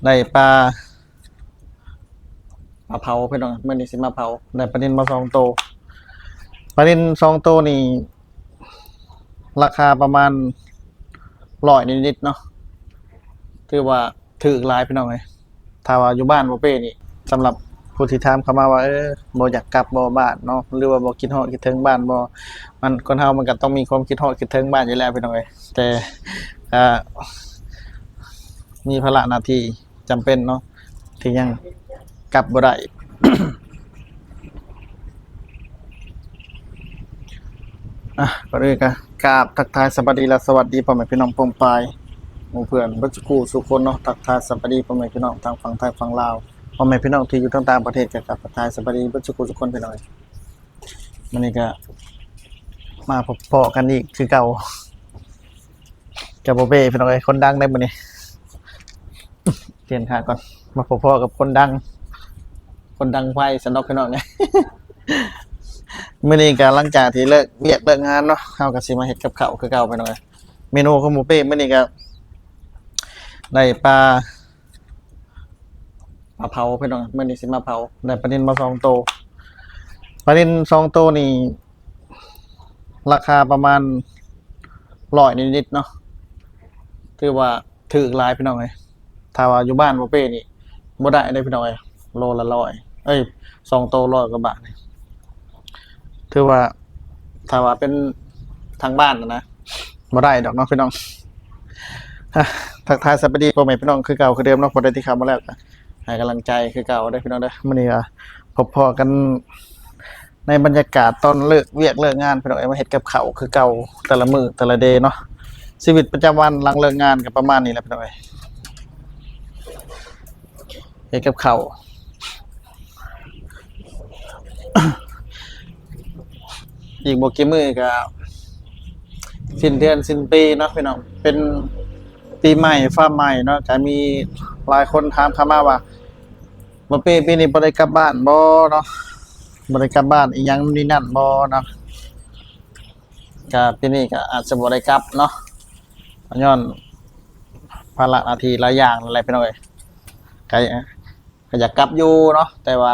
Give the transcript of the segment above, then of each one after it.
ໄດ້ປາ ປາເຜົາພີ່ນ້ອງ, ມື້ນີ້ຊິມາເຜົາ. ໄດ້ປານິນມາສອງໂຕ. ປານິນສອງໂຕນີ້ ລາຄາປະມານຮ້ອຍນິດໆເນາະ, ຖືວ່າຖືກຫຼາຍພີ່ນ້ອງເອີຍ. ຖ້າວ່າຢູ່ບ້ານບໍ່ເປ້ນີ້ ສຳລັບຜູ້ທີ່ຖາມເຂົ້າມາວ່າ ເອີ ບໍ່ຢາກກັບບໍ່ບ້ານເນາະ ຫຼືວ່າບໍ່ຄິດຮອດຄິດເຖິງບ້ານບໍ່, ມັນ ຄົນເຮົາມັນກໍຕ້ອງມີຄວາມຄິດຮອດຄິດເຖິງບ້ານຢູ່ແລ້ວພີ່ນ້ອງເອີຍ, ແຕ່ ອ່າ ມີພາລະໜ້າທີ່ ຈຳເປັນເນາະ ທີ່ຍັງກັບບໍ່ໄດ້. ອ່ະ ກ່ອນອື່ນກໍກາບທັກທາຍສະບາຍດີ ແລະ ສະຫວັດດີພໍ່ແມ່ພີ່ນ້ອງປ້ອງປາຍ ໝູ່ເພື່ອນເບິດສູ່ຄູ່ສູ່ຄົນເນາະ, ທັກທາຍສະບາຍດີພໍ່ແມ່ພີ່ນ້ອງທາງຝັ່ງໄທຝັ່ງລາວ, ພໍ່ແມ່ພີ່ນ້ອງທີ່ຢູ່ທາງຕ່າງປະເທດກໍທັກທາຍສະບາຍດີເບິດສູ່ຄູ່ສູ່ຄົນພີ່ນ້ອງ. ມື້ນີ້ກໍມາພົບພໍ້ກັນອີກຄືເກົ່າ ກັບບໍ່ເປ້ພີ່ນ້ອງເອີຍ, ຄົນດັງໃດ໋ມື້ນີ້. ປ່ຽນຂາກ່ອນ, ມາພໍ້ໆກັບຄົນດັງ ຄົນດັງໄຟຊັ້ນດອກພີ່ນ້ອງເອີຍ. ມື້ນີ້ກໍຫຼັງຈາກທີ່ເລີກວຽກເລີກງານເນາະ, ເຮົາກໍຊິມາເຮັດກັບເຂົ້າຄືເກົ່າພີ່ນ້ອງເອີຍ. ເມນູຂອງໝູ່ເປ້ມື້ນີ້ກໍໄດ້ປາ ປາເຜົາພີ່ນ້ອງ, ມື້ນີ້ຊິມາເຜົາ. ໄດ້ປານິນມາສອງໂຕ. ປານິນສອງໂຕນີ້ ລາຄາປະມານຮ້ອຍນິດໆເນາະ, ຖືວ່າ ຖືກຫຼາຍພີ່ນ້ອງເອີຍ. ຖ້າວ່າຢູ່ບ້ານບໍ່ເປ້ນີ້ ບໍ່ໄດ້ເດ້ພີ່ນ້ອງເອີຍ, ໂລລະຮ້ອຍ ເອີຍ ສອງໂຕຮ້ອຍກວ່າບາດນີ້ ຖືວ່າ ຖ້າວ່າເປັນທາງບ້ານນະ ບໍ່ໄດ້ດອກເນາະພີ່ນ້ອງ. ທັກທາຍສະບາຍດີພໍ່ແມ່ພີ່ນ້ອງຄືເກົ່າຄືເດີມເນາະ, ຜູ້ໃດທີ່ເຂົ້າມາແລ້ວກໍໃຫ້ກຳລັງໃຈຄືເກົ່າເດີພີ່ນ້ອງເດີ. ມື້ນີ້ກໍພົບພໍ້ກັນ ໃນບັນຍາກາດຕອນເລີກວຽກເລີກງານພີ່ນ້ອງເອີຍ, ມາເຮັດກັບເຂົ້າຄືເກົ່າ ແຕ່ລະມື້ແຕ່ລະເດເນາະ. ຊີວິດປະຈຳວັນຫຼັງເລີກງານກໍປະມານນີ້ແຫຼະພີ່ນ້ອງເອີຍ, ເຮັດກັບເຂົ້າ. ອີກບໍ່ກີ່ມື້ກໍສິ້ນເດືອນສິ້ນປີເນາະພີ່ນ້ອງ, ເປັນປີໃໝ່ຟ້າໃໝ່ເນາະ. ກໍມີຫຼາຍຄົນຖາມເຂົ້າມາວ່າ ບໍ່ເປ້ ປີນີ້ບໍ່ໄດ້ກັບບ້ານບໍ່ເນາະ, ບໍ່ໄດ້ກັບບ້ານອີ່ຫຍັງນີ້ນັ້ນບໍ່ເນາະ. ກະປີນີ້ກະອາດຈະບໍ່ໄດ້ກັບເນາະ, ຍ້ອນພາລະໜ້າທີ່ຫຼາຍຢ່າງນັ້ນແຫຼະພີ່ນ້ອງເອີຍ. ກະ ກະຢາກກັບຢູ່ເນາະ, ແຕ່ວ່າ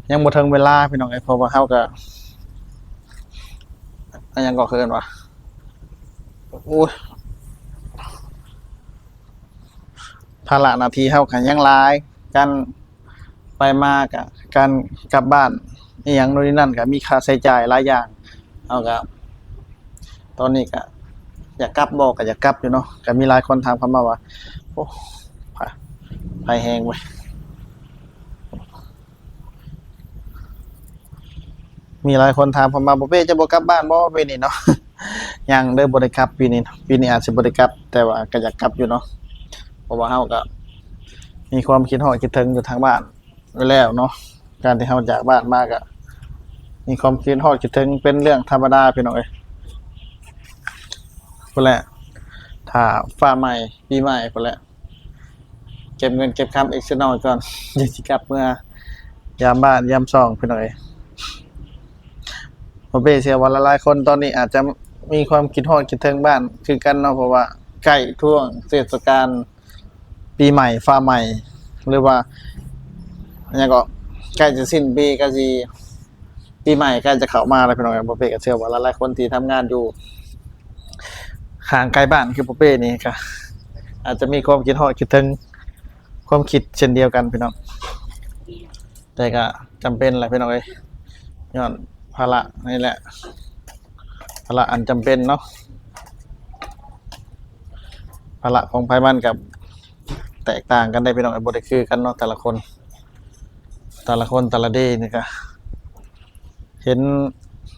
ຍັງບໍ່ເຖິງເວລາພີ່ນ້ອງເອີຍ, ເພາະວ່າເຮົາກະ ອາ ຫຍັງກໍເອີ້ນວ່າ ໂອ້ຍ ພາລະໜ້າທີ່ເຮົາກໍຍັງຫຼາຍ, ການໄປມາກໍ ການກັບບ້ານອີ່ຫຍັງໂນ່ນນີ້ນັ້ນ ກໍມີຄ່າໃຊ້ຈ່າຍຫຼາຍຢ່າງ. ເຮົາກໍ ຕອນນີ້ກໍຢາກກັບບໍ່ ກໍຢາກກັບຢູ່ເນາະ. ກໍມີຫຼາຍຄົນຖາມເຂົ້າມາວ່າ ໂອ້ ໄຟ ໄຟແຮງເວີຍ. ມີຫຼາຍຄົນຖາມເຂົ້າມາ ບໍ່ເປ້ ຈະບໍ່ກັບບ້ານບໍ່ປີນີ້ເນາະ? ຍັງເດີ ບໍ່ໄດ້ກັບປີນີ້ເນາະ, ປີນີ້ອາດຊິບໍ່ໄດ້ກັບ ແຕ່ວ່າກໍຢາກກັບຢູ່ເນາະ, ເພາະວ່າເຮົາກໍມີຄວາມຄິດຮອດຄິດເຖິງຢູ່ທາງບ້ານຢູ່ແລ້ວເນາະ. ການທີ່ເຮົາຈາກບ້ານມາກໍມີຄວາມຄິດຮອດຄິດເຖິງເປັນເລື່ອງທຳມະດາ ພີ່ນ້ອງເອີຍ. ພຸ້ນແຫຼະ ຖ້າຟ້າໃໝ່ປີໃໝ່ພຸ້ນແຫຼະ ເກັບເງິນເກັບຄຳອີກສັກໜ້ອຍກ່ອນ ຈັ່ງຊິກັບເມືອຍາມບ້ານຍາມຊ່ອງ ພີ່ນ້ອງເອີຍ. ບໍ່ເປ້ເຊື່ອວ່າຫຼາຍໆຄົນຕອນນີ້ອາດຈະມີຄວາມຄິດຮອດຄິດເຖິງບ້ານຄືກັນເນາະ, ເພາະວ່າໃກ້ຊ່ວງເທດສະການປີໃໝ່ຟ້າໃໝ່ ຫຼືວ່າຫຍັງກໍໃກ້ຈະສິ້ນປີ ໃກ້ຊິ ປີໃໝ່ໃກ້ຈະເຂົ້າມາແລ້ວ ພີ່ນ້ອງເອີຍ. ບໍ່ເປ້ກໍເຊື່ອວ່າຫຼາຍໆຄົນທີ່ທຳງານຢູ່ຫ່າງໄກບ້ານຄືບໍ່ເປ້ນີ້ ກໍອາດຈະມີຄວາມຄິດຮອດຄິດເຖິງ ຄວາມຄິດເຊັ່ນດຽວກັນ ພີ່ນ້ອງ. ແຕ່ກໍຈຳເປັນແຫຼະ ພີ່ນ້ອງເອີຍ, ຍ້ອນພາລະນີ້ແຫຼະ ພາລະອັນຈຳເປັນເນາະ, ພາລະຂອງໃຜມັນກໍແຕກຕ່າງກັນໄດ໋ ພີ່ນ້ອງເອີຍ, ບໍ່ໄດ້ຄືກັນເນາະ ແຕ່ລະຄົນ ແຕ່ລະຄົນ ແຕ່ລະເດນີ້ກໍ ເຫັນ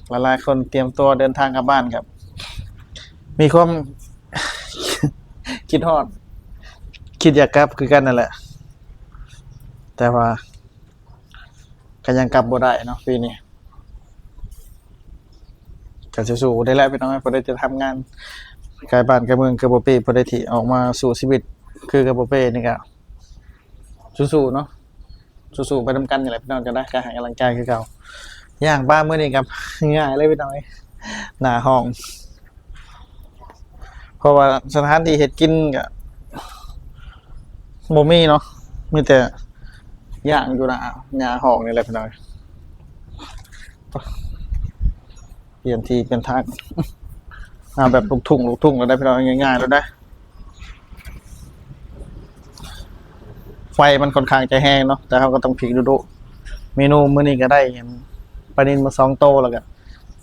ຫຼາຍໆຄົນຕຽມຕົວເດີນທາງກັບບ້ານ ກໍມີຄວາມຄິດຮອດ ຄິດຢາກກັບຄືກັນນັ້ນແຫຼະ, ແຕ່ວ່າກໍຍັງກັບບໍ່ໄດ້ເນາະ ປີນີ້. ກໍສູ້ໆໄດ້ແຫຼະ ພີ່ນ້ອງ, ຜູ້ໃດທີ່ທຳງານໄກບ້ານໄກເມືອງຄືບໍ່ເປ້, ຜູ້ໃດທີ່ອອກມາສູ້ຊີວິດຄືກັບບໍ່ເປ້ນີ້ ກໍສູ້ໆເນາະ. ສູ້ໆໄປນຳກັນນີ້ແຫຼະ ພີ່ນ້ອງ, ຈັ່ງໃດກໍໃຫ້ກຳລັງໃຈຄືເກົ່າ. ຍ່າງປ່າມື້ນີ້ກໍງ່າຍເລີຍ ພີ່ນ້ອງເອີຍ, ໜ້າຫ້ອງ ເພາະວ່າສະຖານທີ່ເຮັດກິນກໍ ບໍ່ມີເນາະ ມີແຕ່ຍ່າງຢູ່ໜ້າ ຫຍ້າຫ້ອງນີ້ແຫຼະພີ່ນ້ອງ. ປ່ຽນທີ່ປ່ຽນທາງ ເອົາແບບລູກທຸ່ງ ລູກທຸ່ງແລ້ວໄດ໋ພີ່ນ້ອງ ງ່າຍໆແລ້ວໄດ໋. ໄຟມັນຂ້ອນຂ້າງຈະແຮງເນາະ ແຕ່ເຮົາກໍຕ້ອງພິກດຸໆ. ເມນູມື້ນີ້ກໍໄດ້ປານິນມາສອງໂຕ ແລ້ວກໍ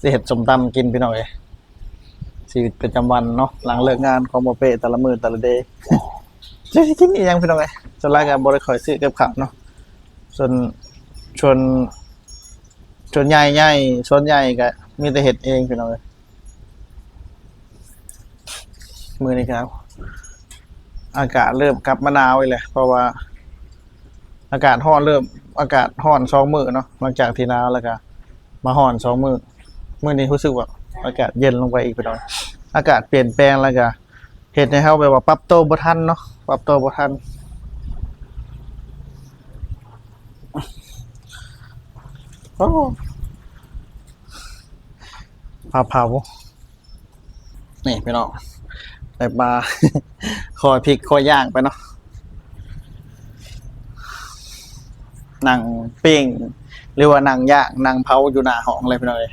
ຊິເຮັດສົ້ມຕຳກິນພີ່ນ້ອງເອີຍ. ຊີວິດປະຈຳວັນເນາະ ຫຼັງເລີກງານຂອງບໍ່ເປ້ແຕ່ລະມື້ແຕ່ລະເດ ຈະຊິກິນອີ່ຫຍັງພີ່ນ້ອງເອີຍ. ສ່ວນຫຼາຍກໍບໍ່ໄດ້ຄ່ອຍຊື້ກັບເຂົ້າເນາະ ສ່ວນ ສ່ວນ ສ່ວນໃຫຍ່ ໃຫຍ່ ສ່ວນໃຫຍ່ກໍມີແຕ່ເຮັດເອງພີ່ນ້ອງເອີຍ. ມື້ນີ້ກໍອາກາດເລີ່ມກັບມາໜາວອີກແລ້ວ ເພາະວ່າອາກາດຮ້ອນ ເລີ່ມອາກາດຮ້ອນສອງມື້ເນາະ ຫຼັງຈາກທີ່ໜາວແລ້ວກໍມາຮ້ອນສອງມື້. ມື້ນີ້ຮູ້ສຶກວ່າອາກາດເຢັນລົງໄປອີກພີ່ນ້ອງ ອາກາດປ່ຽນແປງ ແລ້ວກໍເຮັດໃຫ້ເຮົາແບບວ່າປັບໂຕບໍ່ທັນເນາະ ປັບໂຕບໍ່ທັນ. ໂອ້ ຟ້າວເຜົາ ນີ້ພີ່ນ້ອງ ໄດ້ມາ ຄ່ອຍພິກຄ່ອຍຍ່າງໄປເນາະ ນັ່ງປີ້ງ ຫຼືວ່ານັ່ງຍ່າງ ນັ່ງເຜົາຢູ່ໜ້າຫ້ອງເລີຍພີ່ນ້ອງເອີຍ.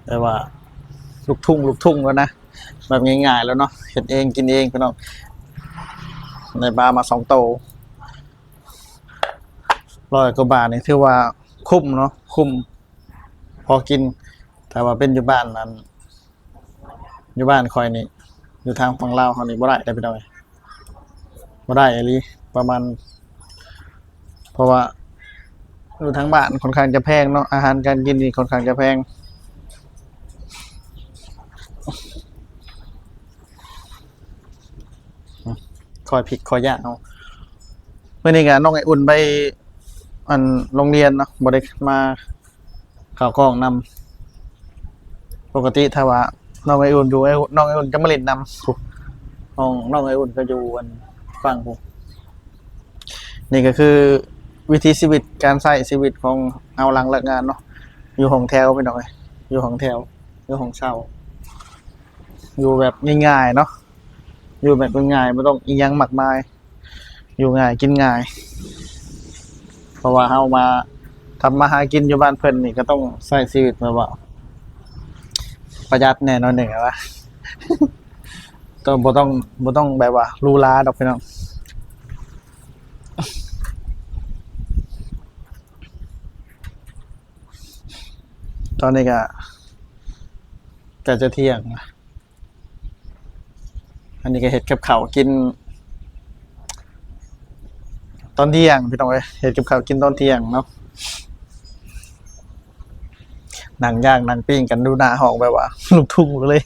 ແຕ່ວ່າລູກທຸ່ງ ລູກທຸ່ງແລ້ວນະ ແບບງ່າຍໆແລ້ວເນາະ ເຮັດເອງກິນເອງພີ່ນ້ອງ. ໄດ້ປາມາສອງໂຕ ຮ້ອຍກວ່າບາດນີ້ ຖືວ່າຄຸ້ມເນາະ ຄຸ້ມພໍກິນ. ຖ້າວ່າເປັນຢູ່ບ້ານນັ້ນ ຢູ່ບ້ານຂ້ອຍນີ້ ຢູ່ທາງຝັ່ງລາວເຮົານີ້ບໍ່ໄດ້ເດ້ພີ່ນ້ອງເອີຍ ບໍ່ໄດ້ອີ່ຫຼີ ປະມານ ເພາະວ່າຢູ່ທາງບ້ານຂ້ອນຂ້າງຈະແພງເນາະ ອາຫານການກິນນີ້ຂ້ອນຂ້າງຈະແພງ. ຄ່ອຍພິກຄ່ອຍຍ່າງເນາະ. ມື້ນີ້ກໍນ້ອງໄອອຸ່ນໄປ ອັນ ໂຮງຮຽນເນາະ ບໍ່ໄດ້ມາ ເຂົ້າກ້ອງນຳ. ປົກກະຕິຖ້າວ່ານ້ອງໄອອຸ່ນຢູ່ ນ້ອງໄອອຸ່ນຈະມາຫຼິ້ນນຳ ຜູ້ ນ້ອງ ນ້ອງໄອອຸ່ນກໍຢູ່ອັນຝັ່ງຜູ້. ນີ້ກໍຄືວິຖີຊີວິດ ການໃຊ້ຊີວິດຂອງເຮົາຫຼັງເລີກງານເນາະ ຢູ່ຫ້ອງແຖວພີ່ນ້ອງເອີຍ ຢູ່ຫ້ອງແຖວ ຢູ່ຫ້ອງເຊົ່າ ຢູ່ແບບງ່າຍໆເນາະ ຢູ່ແບບງ່າຍໆ ບໍ່ຕ້ອງອີ່ຫຍັງມາກມາຍ. ຢູ່ງ່າຍກິນງ່າຍ ເພາະວ່າເຮົາມາທຳມາຫາກິນຢູ່ບ້ານເພິ່ນນີ້ ກໍຕ້ອງໃຊ້ຊີວິດແບບວ່າປະຢັດແດ່ໜ້ອຍໜຶ່ງວ່າ ຕ້ອງ ບໍ່ຕ້ອງ ບໍ່ຕ້ອງແບບວ່າຫຼູຫຼາດອກພີ່ນ້ອງ. ຕອນນີ້ກໍ ໃກ້ຈະທ່ຽງ ອັນນີ້ກໍເຮັດກັບເຂົ້າກິນຕອນທ່ຽງພີ່ນ້ອງເອີຍ ເຮັດກັບເຂົ້າກິນຕອນທ່ຽງເນາະ. ນັ່ງຍ່າງນັ່ງປີ້ງກັນຢູ່ໜ້າຫ້ອງແບບວ່າລູກທຸ່ງເລີຍ.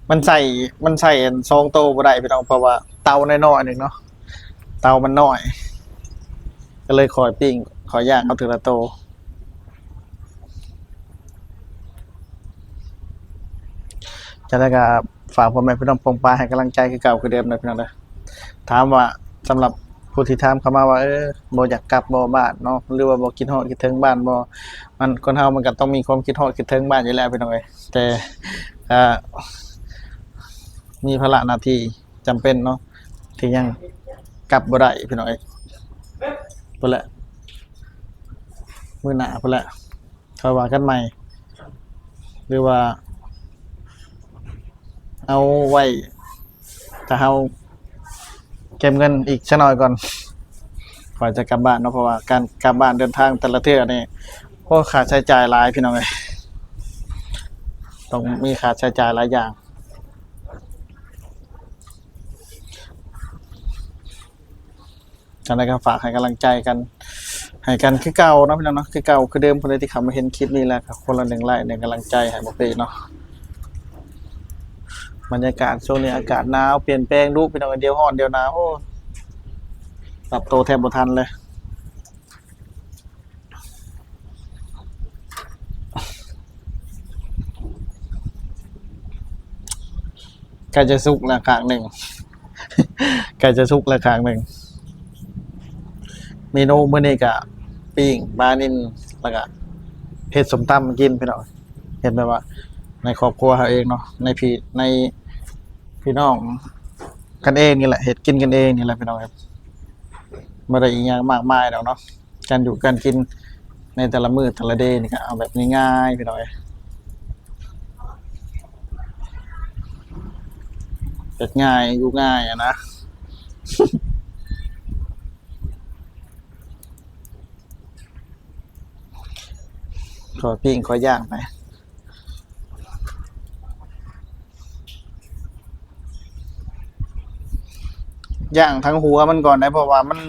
ມັນໃສ່ ມັນໃສ່ອັນສອງໂຕບໍ່ໄດ້ພີ່ນ້ອງ ເພາະວ່າເຕົານ້ອຍໆໜຶ່ງເນາະ ເຕົາມັນນ້ອຍ ກໍເລີຍຄ່ອຍປີ້ງຄ່ອຍຍ່າງເອົາເທື່ອລະໂຕ. ຈັ່ງໃດກໍຝາກພໍ່ແມ່ພີ່ນ້ອງປ້ອງປາຍໃຫ້ກຳລັງໃຈຄືເກົ່າຄືເດີມເດີພີ່ນ້ອງເດີ. ຖາມວ່າ ສຳລັບຜູ້ທີ່ຖາມເຂົ້າມາວ່າ ເອີ ບໍ່ຢາກກັບບໍ່ບ້ານເນາະ ຫຼືວ່າບໍ່ຄິດຮອດຄິດເຖິງບ້ານບໍ່? ມັນ ຄົນເຮົາມັນກໍຕ້ອງມີຄວາມຄິດຮອດຄິດເຖິງບ້ານຢູ່ແລ້ວພີ່ນ້ອງເອີຍ ແຕ່ ອ່າ ມີພາລະໜ້າທີ່ຈຳເປັນເນາະ ທີ່ຍັງກັບບໍ່ໄດ້ພີ່ນ້ອງເອີຍ. ພຸ້ນແຫຼະ ມື້ໜ້າພຸ້ນແຫຼະ ຄ່ອຍວ່າກັນໃໝ່ ຫຼືວ່າເອົາໄວ້ ຖ້າເຮົາເກັບເງິນອີກຈັກໜ້ອຍກ່ອນ ຂ້ອຍຈະກັບບ້ານເນາະ. ເພາະວ່າການກັບບ້ານເດີນທາງແຕ່ລະເທື່ອນີ້ ໂອ້ ຄ່າໃຊ້ຈ່າຍຫຼາຍພີ່ນ້ອງເອີຍ ຕ້ອງມີຄ່າໃຊ້ຈ່າຍຫຼາຍຢ່າງ. ຈັ່ງໃດກໍຝາກໃຫ້ກຳລັງໃຈກັນ ໃຫ້ກັນຄືເກົ່າເນາະພີ່ນ້ອງເນາະ ຄືເກົ່າຄືເດີມ. ຜູ້ໃດທີ່ເຂົ້າມາເຫັນຄລິບນີ້ແລ້ວກໍຄົນລະໜຶ່ງໄລຄ໌ ໜຶ່ງກຳລັງໃຈໃຫ້ບໍ່ເປ້ເນາະ. ບັນຍາກາດຊ່ວງນີ້ອາກາດໜາວ ປ່ຽນແປງດຸພີ່ນ້ອງເອີຍ ດຽວຮ້ອນດຽວໜາວ ໂອ້ ປັບໂຕແທບບໍ່ທັນເລີຍ. ໃກ້ຈະສຸກແລ້ວຂ້າງໜຶ່ງ ໃກ້ຈະສຸກແລ້ວຂ້າງໜຶ່ງ. ເມນູມື້ນີ້ກະປີ້ງປານິນ ແລ້ວກະເຮັດສົ້ມຕຳກິນພີ່ນ້ອງ ເຮັດແບບວ່າໃນຄອບຄົວເຮົາເອງເນາະ ໃນພີ ໃນ ພີ່ນ້ອງກັນເອງນີ້ແຫຼະ ເຮັດກິນກັນເອງນີ້ແຫຼະພີ່ນ້ອງເອີຍ. ບໍ່ໄດ້ອີ່ຫຍັງມາກມາຍດອກເນາະ. ການຢູ່ການກິນໃນແຕ່ລະມື້ແຕ່ລະເດນີ້ກໍເອົາແບບງ່າຍໆ ພີ່ນ້ອງເອີຍ. ເຮັດງ່າຍ ຢູ່ງ່າຍຫັ້ນນະ. ຂໍປີ້ງຂໍຍ່າງໄປ ຍ່າງທັງຫົວມັນກ່ອນໄດ໋ ເພາະວ່າມັນ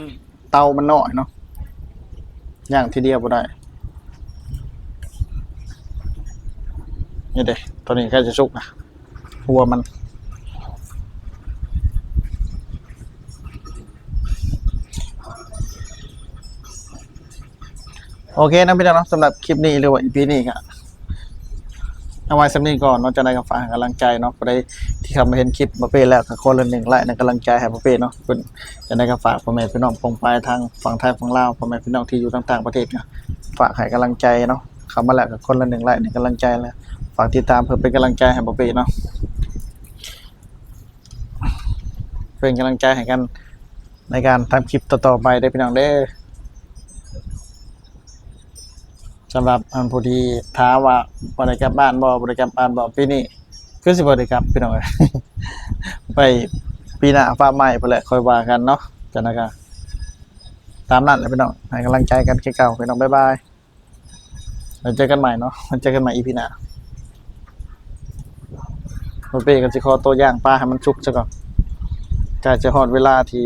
ເຕົາມັນນ້ອຍເນາະ ຍ່າງທີດຽວບໍ່ໄດ້. ນີ້ເດ້ ຕອນນີ້ໃກ້ຈະສຸກລະ ຫົວມັນ. ໂອເຄເນາະພີ່ນ້ອງເນາະ ສຳລັບຄລິບນີ້ ຫຼືວ່າ ອີ ພີ ນີ້ກໍເອົາໄວ້ສ່ຳນີ້ກ່ອນເນາະ. ຈັ່ງໃດກໍຝາກໃຫ້ກຳລັງໃຈເນາະ ຜູ້ໃດທີ່ເຂົ້າມາເຫັນຄລິບບ່າວເປ້ແລ້ວ ກໍຄົນລະໜຶ່ງໄລ້ໃນກຳລັງໃຈໃຫ້ບ່າວເປ້ເນາະ. ເພິ່ນ ຈັ່ງໃດກໍຝາກພໍ່ແມ່ພີ່ນ້ອງປົງປາຍທາງຝັ່ງໄທຝັ່ງລາວ ພໍ່ແມ່ພີ່ນ້ອງທີ່ຢູ່ທາງຕ່າງປະເທດ ກໍຝາກໃຫ້ກຳລັງໃຈເນາະ. ເຂົ້າມາແລ້ວກໍຄົນລະໜຶ່ງໄລ້ໃນກຳລັງໃຈ ແລະ ຝາກຕິດຕາມເພື່ອເປັນກຳລັງໃຈໃຫ້ບ່າວເປ້ເນາະ. ເປັນກຳລັງໃຈໃຫ້ກັນໃນການທຳຄລິບຕໍ່ໆໄປເດີພີ່ນ້ອງເດີ. ສຳລັບອັນຜູ້ທີ່ຖາມວ່າບໍ່ໄດ້ກັບບ້ານບໍ່ ບໍ່ໄດ້ກັບບ້ານບໍ່ ປີນີ້ຄືຊິບໍ່ໄດ້ກັບພີ່ນ້ອງເອີຍ. ໄປປີໜ້າຟ້າໃໝ່ພຸ້ນແຫຼະ ຄ່ອຍວ່າກັນເນາະ. ຈັ່ງໃດກໍຕາມນັ້ນແຫຼະພີ່ນ້ອງ ໃຫ້ກຳລັງໃຈກັນຄືເກົ່າພີ່ນ້ອງ. ບາຍບາຍ. ແລ້ວເຈີກັນໃໝ່ເນາະ ເຈີກັນໃໝ່ ອີ ພີ ໜ້າ. ບ່າວເປ້ກໍຊິຂໍຕົວຍ່າງປາໃຫ້ມັນສຸກຊະກ່ອນ ໃກ້ຈະຮອດເວລາທີ່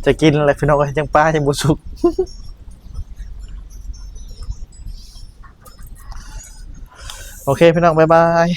ຈະກິນແລ້ວພີ່ນ້ອງເອີຍ ຍັງປາຍັງບໍ່ສຸກ. ໂອເຄພີ່ນ້ອງ ບາຍບາຍ.